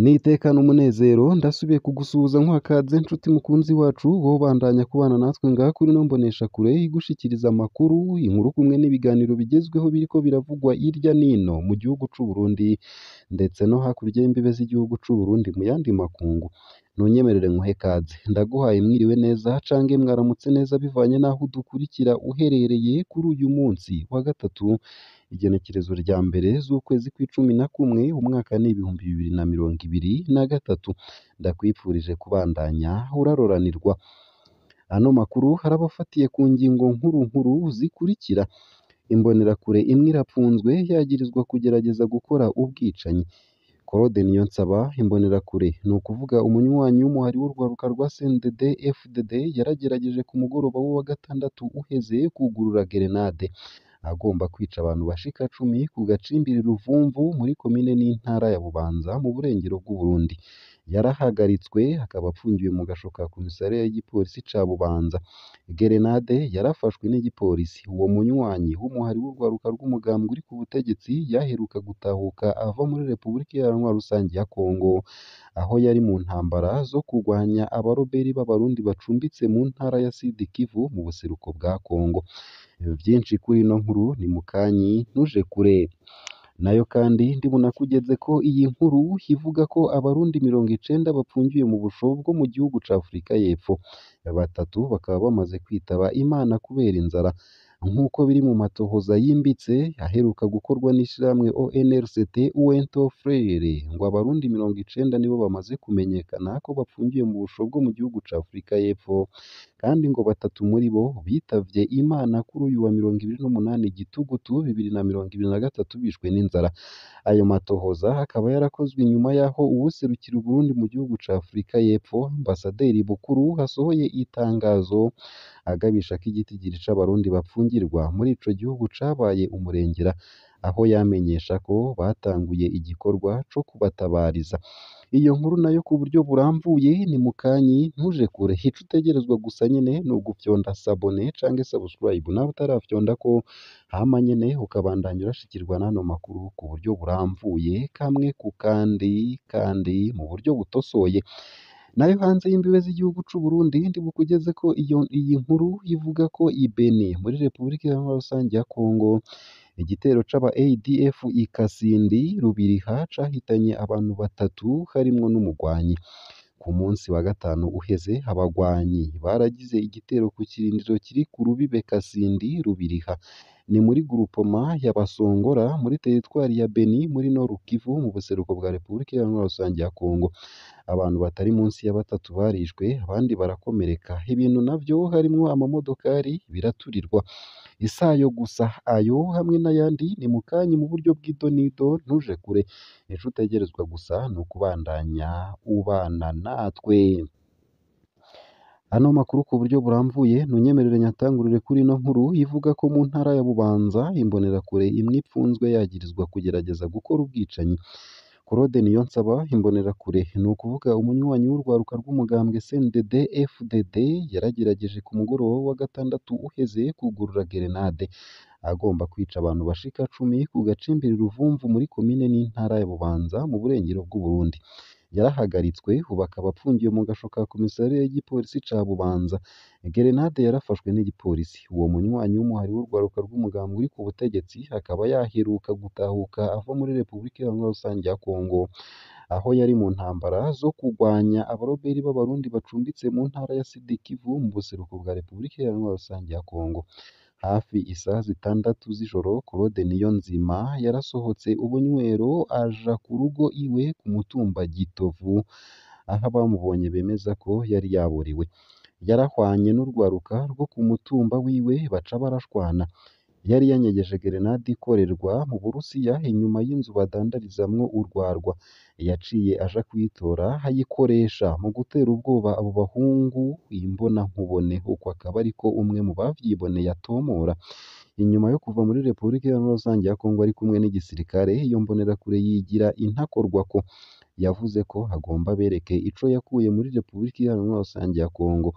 N'iteka n'umunezero ndasubiye kugusuhuza nkuha ikaze nshuti mukunzi wacu wowe ubandanya kubana natwe ngaha kuri ino mboneshakure igushikiriza amakuru, inkuru kumwe n'ibiganiro bigezweho biriko biravugwa hirya nino mu gihugu c'u Burundi ndetse no hakurya y'imbibe z'igihugu c'u Burundi mu yandi makungu. Ntunyemerere nkuhe ikaze, ndaguhaye mwiriwe neza cange mwaramutse neza bivanye n'aho udukurikira uherereye kuri uyu munsi wa gatatu igenekerezo rya mbere z'ukwezi kw'icumi na kumwe umwaka ni 2023, ndakwifurije kubandanya uraroranirwa. Ano makuru harabafatiye ku ngingo nkuru nkuru zikurikira: Imbonerakure imwe irapfunzwe yagirizwa kugerageza gukora ubwicanyi. Claude Niyonsaba Imbonerakure ni ukuvuga umunywanyi w'umuhari w'urwaruka rwa CNDD FDD yaragerageje ku mugoroba w'uwa gatandatu uheze kugurura gerenade agomba kwica abantu bashika cumi ku gacimbiri Ruvumvu muri komine n'intara ya Bubanza mu burengero bw'Uburundi. Yarahagaritswe akaba apfungiwe mu gasho ka komisariya y'igipolisi ca Bubanza. Gerenade yarafashwe n'igipolisi. Uwo munywanyi w'umuhari w'urwaruka rw'umugambwe uri ku butegetsi yaheruka gutahuka ava muri Repubulika Iharanira Rusangi ya Kongo, aho yari mu ntambara zo kurwanya abaroberi b'Abarundi bacumbitse mu ntara ya Sud Kivu mu buseruko bwa Kongo. Vyinshi kuri ino nkuru ni mukanyi ntuje kure. Nayo kandi ndibunakugeze ko iyi nkuru ivuga ko Abarundi 90 bapfungiwe mu busho bwo mu gihugu ca Afrika y'Epfo, batatu bakaba bamaze kwitaba Imana kubera inzara, nk'uko biri mu matohoza yimbitse aheruka gukorwa n'ishirahamwe ONLCT Uwento Frere, ngo Abarundi 90 nibo bamaze kumenyekana ko bapfungiwe mu busho bwo mu gihugu ca Afrika y'Epfo, kandi ngo batatu muri bo bitavye Imana kuri uyu wa 28 Gitugutu 2023 bishwe n'inzara. Ayo matohoza akaba yarakozwe inyuma y'aho uwuserukira Uburundi mu gihugu ca Afrika y'Epfo, Ambasaderi Bukuru, asohoye itangazo agabisha ko igitigiri c'Abarundi bapfungirwa muri ico gihugu cabaye umurengera, aho yamenyesha ko batanguye igikorwa co kubatabariza. Iyo nkuru nayo ku buryo burambuye ni mukanyi ntuje kure. Ico utegerezwa gusa nyene ni ugufyonda sabone canke subscribe nawe utarafyondako, hama nyene ukabandanya urashikirwa n'ano makuru ku buryo burambuye kamwe ku kandi kandi mu buryo butosoye. Nayo hanze y'imbibe z'igihugu c'u Burundi ndibukugeze ko iyi nkuru ivuga ko i Beni muri Repubulika Iharanira Rusangi ya Kongo igitero c'aba ADF i Kasindi Rubiriha cahitanye abantu batatu harimwo n'umugwanyi. Ku munsi wa gatanu uheze abagwanyi baragize igitero ku kirindiro kiri ku rubibe Kasindi Rubiriha, ni muri grupoma ya Basongora muri teritwari ya Beni muri Nord Kivu mu buseruko bwa Repubulika Iharanira Rusangi ya Kongo. Abantu batari munsi ya batatu barishwe abandi barakomereka, ibintu navyo harimwo amamodokari biraturirwa. Isayo gusa ayo hamwe n'ayandi ni mukanyi mu buryo bw'idonido ntuje kure. Ico utegerezwa gusa ni ukubandanya ubana natwe. Ano makuru ku buryo burambuye ntunyemerere nyatangurire kuri ino nkuru ivuga ko mu ntara ya Bubanza imbonerakure imwe ipfunzwe yagirizwa kugerageza gukora ubwicanyi. Claude Niyonsaba Imbonerakure ni ukuvuga umunywanyi w'urwaruka rw'umugambwe CNDD FDD yaragerageje ku mugoroba wa gatandatu uheze kugurura gerenade agomba kwica abantu bashika cumi ku gacimbiri Ruvumvu muri komine n'intara ya Bubanza mu burengero bw'Uburundi. Yarahagaritswe ubu akaba apfungiwe mu gasho ka komisariya y'igipolisi ca Bubanza. Gerenade yarafashwe n'igipolisi. Uwo munywanyi w'umuhari w'urwaruka rw'umugambwe uri ku butegetsi akaba yaheruka gutahuka ava muri Repubulika Iharanira Rusangi ya Kongo, aho yari mu ntambara zo kurwanya abaroberi b'Abarundi bacumbitse mu ntara ya Sud Kivu mu buseruko bwa Repubulika Iharanira Rusangi ya Kongo. Hafi isaha zitandatu z'ijoro Claude Niyonzima yarasohotse ubunywero aja ku rugo iwe ku mutumba Gitovu, aho abamubonye bemeza ko yari yaborewe. Yarahwanye n'urwaruka rwo ku mutumba wiwe baca barashwana. Yari yanyegeje gerenade ikorerwa mu Burusiya inyuma y'inzu badandarizamwo urwarwa. Yaciye aja kuyitora ayikoresha mu gutera ubwoba abo bahungu imbonankubone, uko akaba ariko umwe mu bavyiboneye atomora. Inyuma yo kuva muri Repubulika Iharanira Rusangi ya Kongo ari kumwe n'igisirikare, iyo mbonerakure yigira intakorwako. Yavuze ko agomba bereke ico yakuye muri Repubulika Iharanira Rusangi ya Kongo.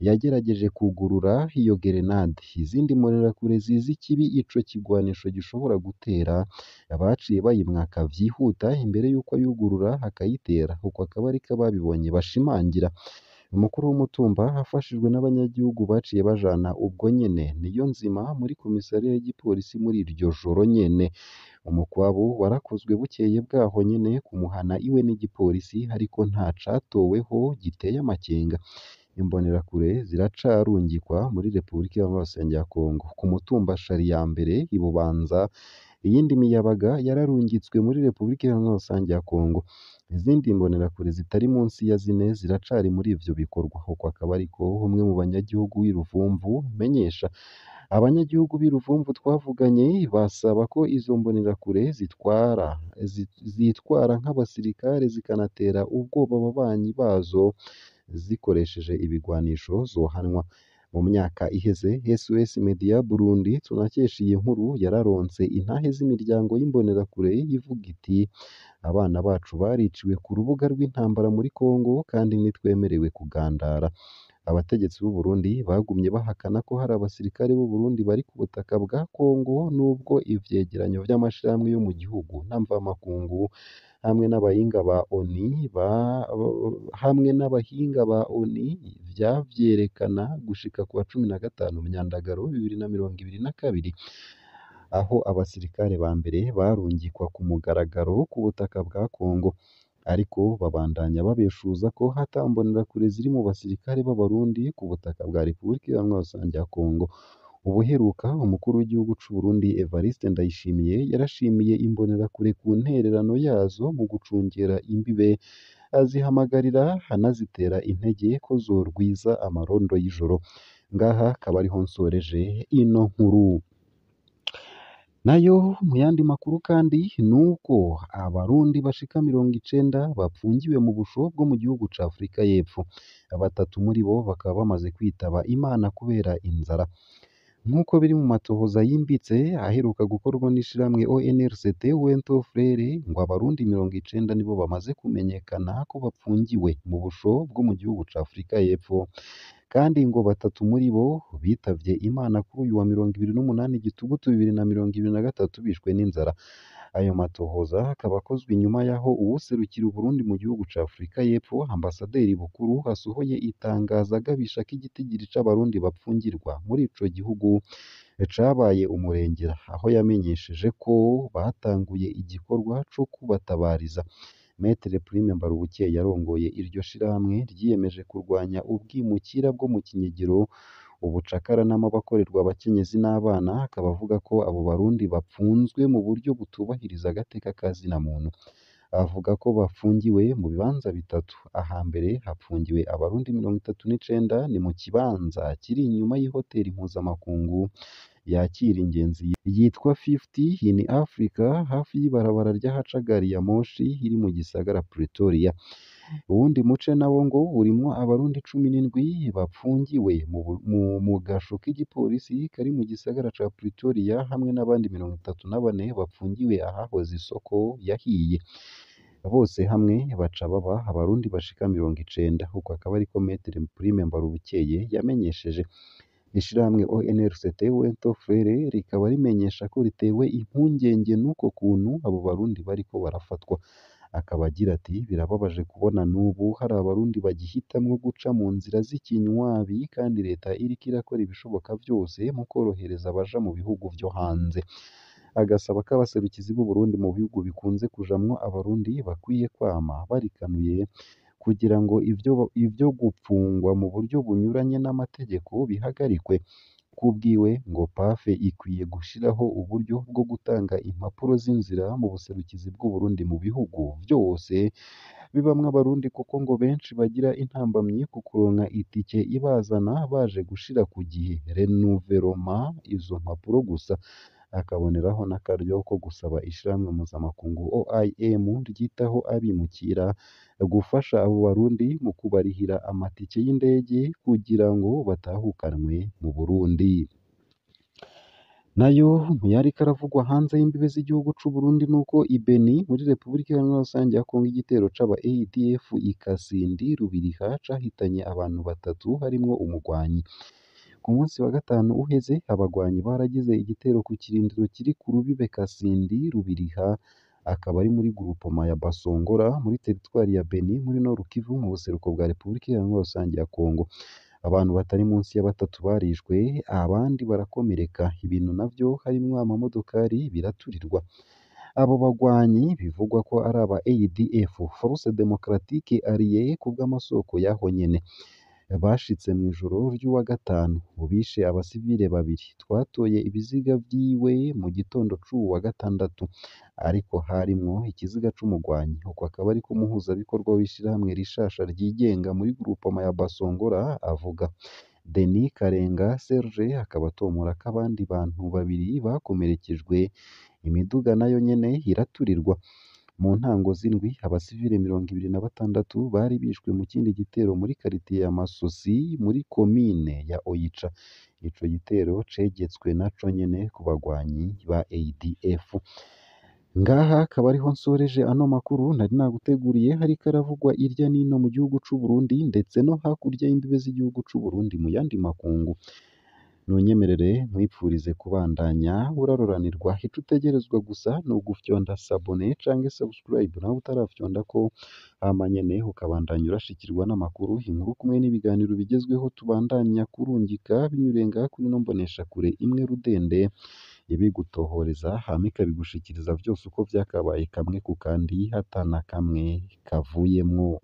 yagerageje kugurura iyo gerenade. Izindi mbonerakure zizi ikibi ico kigwanisho gishobora gutera baciye bayimwaka vyihuta imbere y'uko ayugurura akayitera. Uko akaba ariko ababibonye bashimangira. Umukuru w'umutumba afashijwe n'abanyagihugu baciye bajana ubwo nyene Niyonzima muri komisariya y'igipolisi muri iryo joro nyene. Umukwabu warakozwe bukeye bwaho nyene kumuhana iwe n'igipolisi, ariko nta catoweho giteye amakenga. Imbonerakure ziracarungikwa muri Repubulika Iharanira ya Kongo. Ku mutumba Shari ya mbere i Bubanza, iyindi miyabaga yararungitswe muri Repubulika Iharanira ya Kongo. Izindi mbonerakure zitari munsi ya zine ziracari muri ivyo bikorwa. Uko akaba ariko umwe mu banyagihugu b'i Ruvumvu amenyesha. Abanyagihugu b'i Ruvumvu twavuganye basaba ko izo mbonerakure zitwara nk'abasirikare zikanatera ubwoba ababanyi bazo zikoresheje ibigwanisho zohanwa. Mu myaka iheze SOS Media Burundi tunakesha iyi nkuru yararonse intahe z'imiryango y'imbonerakure ivuga iti: "Abana bacu bariciwe ku rubuga rw'intambara muri Kongo kandi ntitwemerewe kugandara." Abategetsi b'u Burundi bagumye bahakana ko hari abasirikare b'u Burundi bari ku butaka bwa Kongo nubwo ivyegeranyo vy'amashirahamwe yo mu gihugu na mvamakungu hamwe n'abahinga ba ONU vyavyerekana gushika kuwa 15 Myandagaro 2022, aho abasirikare ba mbere barungikwa ku mugaragaro ku butaka bwa Kongo. Ariko babandanya babeshuza ko ata mbonerakure ziri mu basirikare b'Abarundi ku butaka bwa Repubulika Iharanira ya Kongo. Ubuheruka umukuru w'igihugu c'u Burundi Evariste Ndayishimiye yarashimiye imbonerakure ku ntererano yazo mu gucungera imbibe, azihamagarira anazitera intege ko zorwiza amarondo y'ijoro. Ngaha akaba ariho nsoreje ino nkuru. Nayo mu yandi makuru kandi nuko Abarundi bashika 90 bapfungiwe mu busho bwo mu gihugu ca Afrika y'Epfo. Batatu muri bo bakaba bamaze kwitaba Imana kubera inzara. Nk'uko biri mu matohoza yimbitse aheruka gukorwa n'ishirahamwe ONRCT Wento Frere, ngo Abarundi 90 nibo bamaze kumenyekana ko bapfungiwe mu busho bwo mu gihugu ca Afrika y'Epfo, kandi ngo batatu muri bo bitavye Imana kuri uyu wa 28 Gitugutu 2023 bishwe n'inzara. Ayo matohoza akaba akozwe inyuma y'aho uwuserukira Uburundi mu gihugu ca Afrika y'Epfo, Ambasaderi Bukuru, asohoye itangazo agabisha ko igitigiri c'Abarundi bapfungirwa muri ico gihugu cabaye umurengera, aho yamenyesheje ko batanguye igikorwa co kubatabariza. Maître Prime Mbarubukeye yarongoye iryo shirahamwe ryiyemeje kurwanya ubwimukira bwo mu kinyegero, ubucakara n'amabakorerwa abakenyezi n'abana, akaba avuga ko abo Barundi bapfunzwe mu buryo butubahiriza agateka ka zina muntu. Avuga ko bafungiwe mu bibanza bitatu. Ahambere hapfungiwe Abarundi 39 ni mu kibanza kiri inyuma y'ihoteli mpuzamakungu yakira ingenzi yitwa 50 in Africa, hafi y'ibarabara ry'ahaca gari ya moshi iri mu gisagara Pretoria. Uwundi muce nawo ngo urimwo Abarundi 17 bapfungiwe mu gasho k'igipolisi kari mu gisagara ca Pretoria, hamwe n'abandi 34 bapfungiwe ahahoze isoko yahiye. Bose hamwe baca baba Abarundi bashika 90. Uko akaba ariko Maître Prime Mbarubukeye yamenyesheje. Ishirahamwe ONRCT Wento Frere rikaba rimenyesha ko ritewe impungenge n'uko kuntu abo Barundi bariko barafatwa. Akaba agira ati: "Birababaje kubona n'ubu hari Abarundi bagihitamwo guca mu nzira z'ikinywabi kandi leta iriko irakora ibishoboka vyose mu kworohereza abaja mu bihugu vyo hanze." Agasaba ko abaserukizi b'u Burundi mu bihugu bikunze kujamwo Abarundi bakwiye kwama barikanuye kugira ngo ivyo gupfungwa mu buryo bunyuranye n'amategeko bihagarikwe. Kubwiwe ngo PAF ikwiye gushiraho uburyo bwo gutanga impapuro z'inzira mu buserukizi bw'u Burundi mu bihugu vyose bibamwo Abarundi, kuko ngo benshi bagira intambamyi ku kuronka itike ibazana baje gushira ku gihe renouvellement izo mpapuro gusa. Akaboneraho n'akaryo ko gusaba ishirahamwe mpuzamakungu OIM ryitaho abimukira gufasha abo Barundi mu kubarihira amatike y'indege kugira ngo batahukanwe mu Burundi. Nayo mu yariko aravugwa hanze y'imbibe z'igihugu c'u Burundi nuko i Beni muri Republika Iharanira Rusangi ya Kongo igitero c'aba ADF i Kasindi Rubiriha cahitanye abantu batatu harimwo umugwanyi. Ku munsi wa gatanu uheze abagwanyi baragize igitero ku kirindiro kiri ku rubibe Kasindi Rubiriha, akaba ari muri groupement ya Basongora muri teritwari ya Beni muri Nord Kivu mu buseruko bwa Republika Iharanira Rusangi ya Kongo. Abantu batari munsi ya batatu barishwe, abandi barakomereka, ibintu navyo harimwo amamodokari biraturirwa. Abo bagwanyi bivugwa ko ari aba ADF, Force Democratique Alliée kubw'amasoko yaho nyene, bashitse mw'ijoro ry'uwa gatanu bishe abasivile babiri. Twatoye ibiziga vyiwe mu gitondo c'uwu wa gatandatu, ariko harimwo ikiziga c'umugwanyi. Uko akaba ariko umuhuzabikorwa w'ishirahamwe rishasha ryigenga muri groupement ya Basongora avuga. Denis Karenga Serge akaba atomora ko abandi bantu babiri bakomerekejwe, imiduga nayo nyene iraturirwa. Mu ntango z'indwi abasivile 26 bari bishwe mu kindi gitero muri karitiye ya Masosi muri komine ya Oicha. Ico gitero cegetswe naco nyene ku bagwanyi ba ADF. Ngaha akaba ariho nsoreje ano makuru nari naguteguriye, hariko aravugwa irya nino mu gihugu c'u Burundi ndetse no hakurya y'imbibe z'igihugu c'u Burundi mu yandi makungu. Nunyemerere nkwipfurize kubandanya uraroranirwa, ico utegerezwa gusa ni ugufyonda sabone canke subscribe nawe utarafyondako, hama nyene ukabandanya urashikirwa n'amakuru, inkuru kumwe n'ibiganiro bigezweho tubandanya kurungika binyuriye ngaha kuri ino mboneshakure imwe rudende ibigutohoreza hama ikabigushikiriza vyose uko vyakabaye kamwe ku kandi ata na kamwe kavuyemwo.